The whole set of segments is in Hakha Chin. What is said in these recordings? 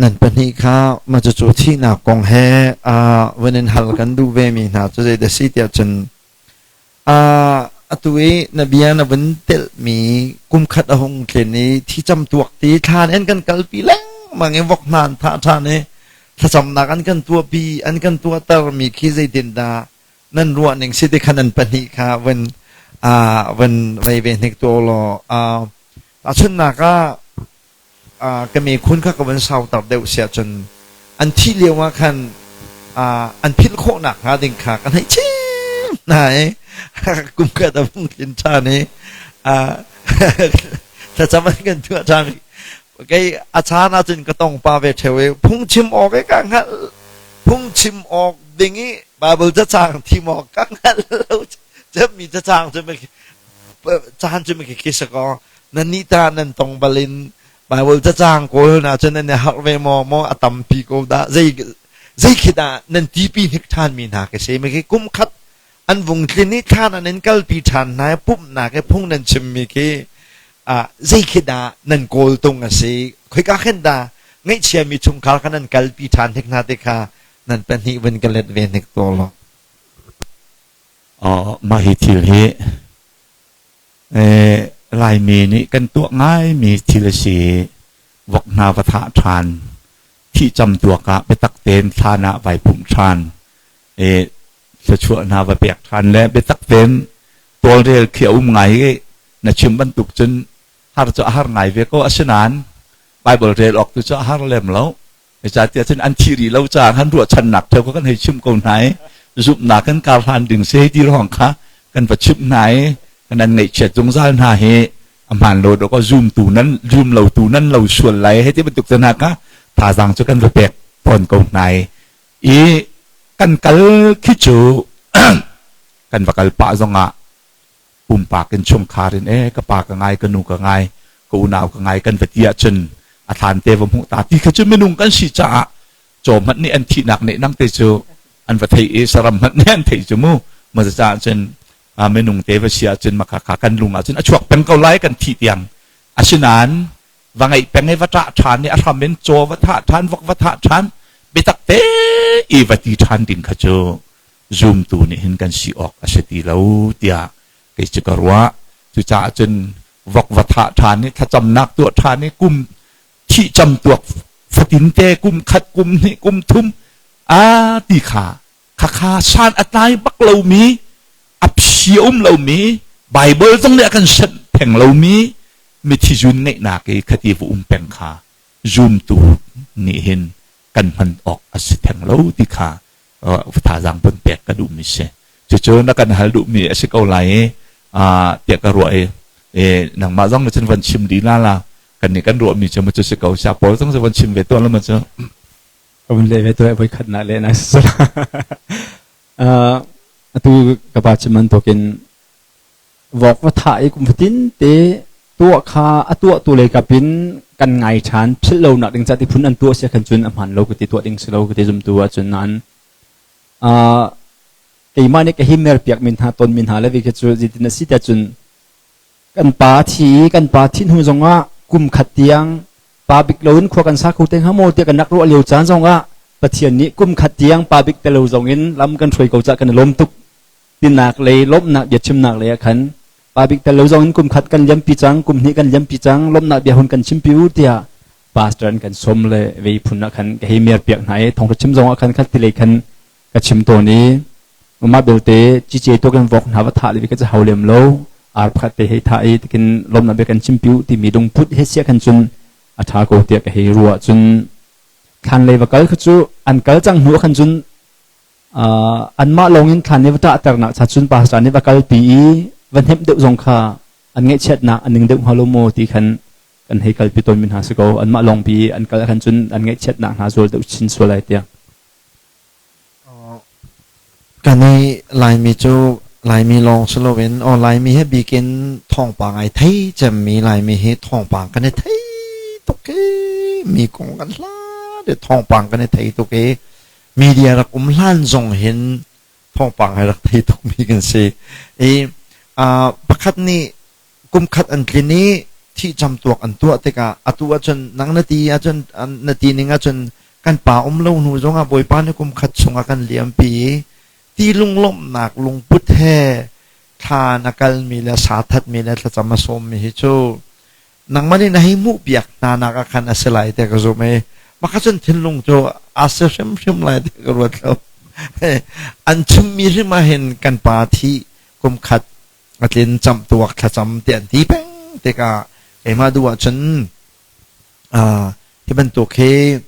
Nan pahnih kha mah cucu thihnak kong he vun in hal kan duh vemi hna cu zeidah si tiah cun atu i na bia na vun telhmi kum khat a hung tlin i thi camtuak ti thlan in kan kalpi lengmang i vok hna an thah ṭhan i thlacamnak an kan tuahpi an kan tuahtermi khi zeitindah nan ruah ning si ti khan nan pahnih kha vun vun vei ve hnik tuah law tahchunhnak ah ka mekhun kha ka van sauter deuh si ahcun an thih lio ah khan an philh khawh nakhnga ding kha kan hei chim hna i kum khat a vung tlin ṭhan i thlacam an kan tuah ṭhan. Kei a caan ahcun ka tong pa ve ṭheo i phungchim awk i ka hngalh phungchim awk ding i Bible cacang thim awk ka hngalh lo cemmi cacang cu caan cu khi si kaw nannih ta nan tong bal in Bible cacang kawl hna cun nan i harh ve maw maw a tampi ko dah zei zei khi dah nan tipi hnik ṭhan mi hna ka si mi khi kum khat an vung tlin i thlan an in kalpi ṭhan hna i pumhnak i phung nan chimmi khi zei khi dah nan kawl tung a si khoika khin dah ngaihchiami chungkhar kha nan kalpi ṭhan hnik hna ti kha nan pahnih vun ka let ve hnik to law. Mah hi thil hi Laimi nih kan tuah ngaimi thil a si. Vok hna va thah ṭhan, thih camtuak ah biatak tein thlan ah vai pumh ṭhan, thluachuah hna va pek ṭhan le biatak tein tawlrel khi a um ngai i na chim bantuk cun har cu a har ngai ve ko. Asinain Baibal rel awk tu cu a har lem lo. Zeicahtiah cun an thih rih lo caah khan ruahchannak theo kha kan hei chimh ko hna i zumhnak kan kar hlan ding si hei ti ruang kha kan va chimh hna i kan an ngaihchiat zungzal hna hi a hmaan lo dawk zumtu nan zum lo tu nan lo sual lai hei ti bantuk te hna kha thazaang cu kan va pek tawn ko hna i kan kal khi cu kan va kal pah zongah pumpak in chungkhar in e ka pa ka ngai ka nu ka ngai ka unau ka ngai kan va ti ahcun a thlan te va hmuh ta ti kha cu minung kan si caah caw hmanh nih an thihnak nih nang te cu an va thei i saram hmanh nih an thei cu mu ma caah cun minung te va si ahcun maka kha kan lung ahcun a chuak peng ko lai kan thih tiang asinain va ngeih peng i va ṭah ṭhan i a hram in caw va thah ṭhan vok va thah ṭhan biatak te i va ti ṭhan ding kha cu zumtu nih hin kan si awk a si ti lo tiah kei cu ka ruah. Cucaah cun vok va thah ṭhan i thlacamnak tuah ṭhan i kum thih cam tuak fatinte kum khat kum hnih kum thum a ti kha khakha san a tlai bak lomi a phi a um lomi Bible zong nih a kan senh theng lomi mithi zun ngeihnak i khati va um peng kha zumtu nih hin kan hman awk a si theng lo ti kha thazaang pun pek ka duhmi si. Cucu na kan hal duhmi a si ko lai i tiah ka ruah i nangmah zong na cun van chim dih la la kan nih kan ruahmi cu cu si ko sia pawl zong cu van chim ve tuah la ma cu. Ka vun leh ve tuah voi khat na le na si atu ka pa chim bantukin vok va thah i kum fatin te tuah kha a tuah tu lei kap in kan ngai ṭhan philh lo nak ding ca ti phun an tuah sia khan cun a hmaan lo ka ti tuah ding si lo ka ti zumtu ahcun nain keimah nih ka hi mer piak min hna ton min hna le vi khi cu zeitin a si tiah cun kan pa thi i kan pa thi hnu zongah kum khat tiang pa bik loin khua kan sa kho te hnga maw tiah kan rak ruah lio caan zongah Pathian nih kum khat tiang pa bik te lo zong in lam kan hruai ko ca kan i lawm tuk tinak lei lawmhnak biachimnak lei ah khan pa bik tel lo zong in kum khat kan liampi cang kum hnih kan liampi cang lawmhnak bia hun kan chimpi u tiah pastor an kan sawm le vei phun ah khan ka hei mer piak hna i thawngtha chim zong ah khan khat ti lei khan ka chim tawn i mah belte cice to kan vok hna va thah le ka ca hau lem lo ar pakhat te hei thah i tikin lawmhnak bia kan chimpi u timi lungput he sia khan cun a tha ko tiah ka hei ruah cun thlan lei va kal kha cu an kal cang hnu ah khan cun anmah lawngin thlan nih va ṭahternak cha cun pastor nih va kalpi i va hnemh deuh zong kha an ngaihchiatnak a ning deuh hnga lo maw ti khan kan hei kalpi tawnmi hna si ko. Anmah lawngpi an kal ahkhan cun an ngaihchiatnak hna zual deuh chin sual ai tiah. Kan i Laimi cu Laimi lawng si loin aw Laimi he bikin thawngpang ai thei cemmi Laimi hi thawngpang kan i thei tuk i mi kong kan hlat i thawngpang kan i thei tuk i media rak um hlan zong hin thawngpang hai rak thei tukmi kan si. I pakhat nih kum khat an tlin i Thihcam tuak an tuah tikah atu ahcun nang na ti ahcun na ti ning ahcun kan pa um lo hnu zongah Bawipa nih kum khat chungah kan liampi i ti lunglawmhnak lungput he thla na kalmi le sa thatmi le thlacam a sawmmi hi cu nangmah nih na hei hmuh piak hna nak ah khan a si lai te ka zum i maka cun thinlung cu a si hrimhrim lai ti ka ruat lo. An chimmi hrim ah hin kan pa thi kum khat a tlin camh tuak thlacam ti an ti peng tikah keimah duh ahcun hi bantuk hi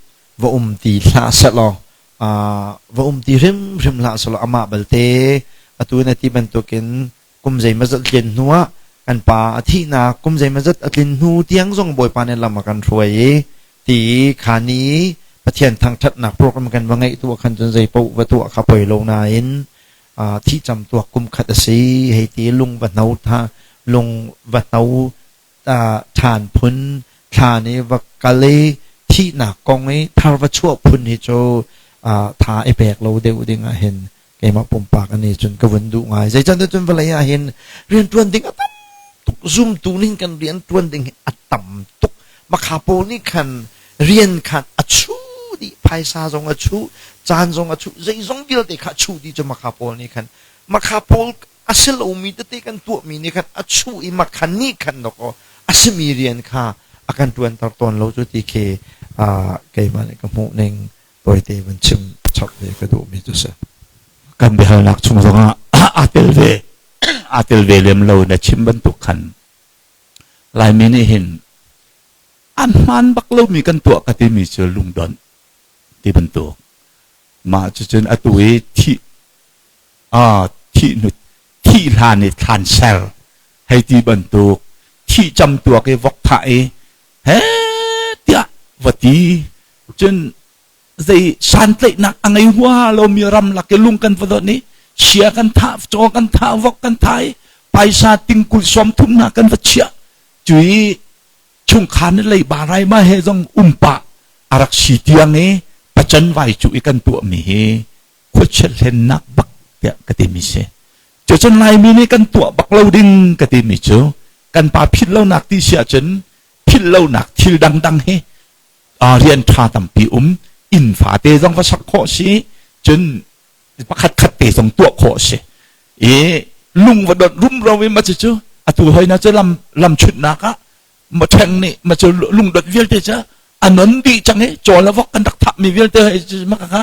va um ti hlah sehlaw, va um ti hrimhrim hlah sehlaw, amah balte atu na ti bantukin kum zeimawzat tlin hnu ah, kan pa a thihnak kum zeimawzat a tlin hnu tiang zong Bawipa nih lam a kan hruai i ti kha ni Pathian thangṭhatnak program kan va ngeih tu ah khan cun zei paoh va tuah kha poi lo nain thih cam tuak kum khat a si hei ti lung va hno tha lung va hno ṭhan phun thla nih va kal i thihnak kong i thar va chuah phun hi cu tha i pek lo deuh ding ah hin keimah pumpak ani cun ka vun duh ngai. Zeicahtiah cun vawlei ah hin rianṭuan ding a tam tuk, zumtu nih kan rianṭuan ding hi a tam tuk. Makha pawl nih khan rian khan a chu dih, phaisa zong a chu, caan zong a chu, zeizong vialte kha a chu dih cu. Makha pawl nih khan makha pawl a si lomi tete kan tuahmi nih khan a chu i makha nih khan dawkaw a simi rian kha a kan ṭuanter tawn lo cu ti khi keimah nih ka hmuh ning tawite van chim chap ve ka duhmi cu si. Kan biahalnak chung zongah aa tel ve, aa tel ve lem lo. Na chim bantuk khan Laimi nih hin an hmaan bak lomi kan tuah ka timi cu lungdonh ti bantuk. Mah cucun atu i thih thih hnu thih hlan i thlan ser hei ti bantuk, thih cam tuak i vok thah i he tiah va ti cun zei santlaihnak a ngei hua lomi ramlak i lung kan va donh i chia kan thah, caw kan thah, vok kan thah i paisa tingkul 30 hna kan va chiah cu i chungkhar nih leiba raima he zong umpa a rak si tiang i pacan vai cu i kan tuahmi hi khuachiat hlennak bak tiah ka timi si. Cucun Laimi nih kan tuah bak lo ding ka timi cu kan pa philh lonak ti si ahcun philh lonak thil dangdang hi rian ṭha tampi um, inn fate zong va sak khawh si, cun pakhat khat te zong tuah khawh si i lung va donh rumro i ma cucu atu hoi na cu lam lam chutnak ah ma ṭheng nih ma cu lungdot vialte cu a non dih cang i caw le vok kan rak thahmi vialte ma kha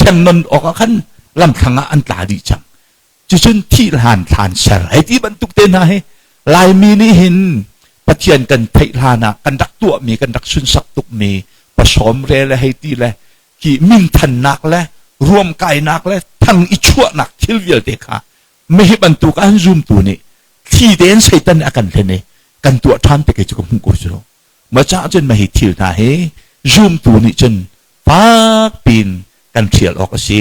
ṭheng non awk ah khan lamthlang ah an tla dih cang. Cucun thih hlan thlan ser hei ti bantuk te hna hi Laimi nih hin Pathian kan theih hlan ah kan rak tuahmi, kan rak sunsak tukmi pasawm re le hei ti le ki minthannak le ruamkainak le thang i chuahnak thil vialte kha mihi bantuk an zumtu nih thli tein Satan nih a kan hlen i kan tuah ṭhan te kei cu ka hmuh ko cu. Ma caah cun mahi thil hna hi zumtu nih cun fak piin kan ṭhial awk a si.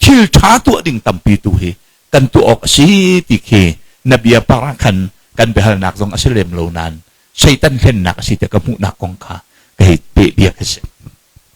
Thil ṭha tuah ding tampi tu hi kan tuah awk a si ti khi na bia par ah khan kan biahalnak zong a si lem lo nain Satan hlennak a si tiah ka hmuhnak kong kha ka hei peh bia khi si.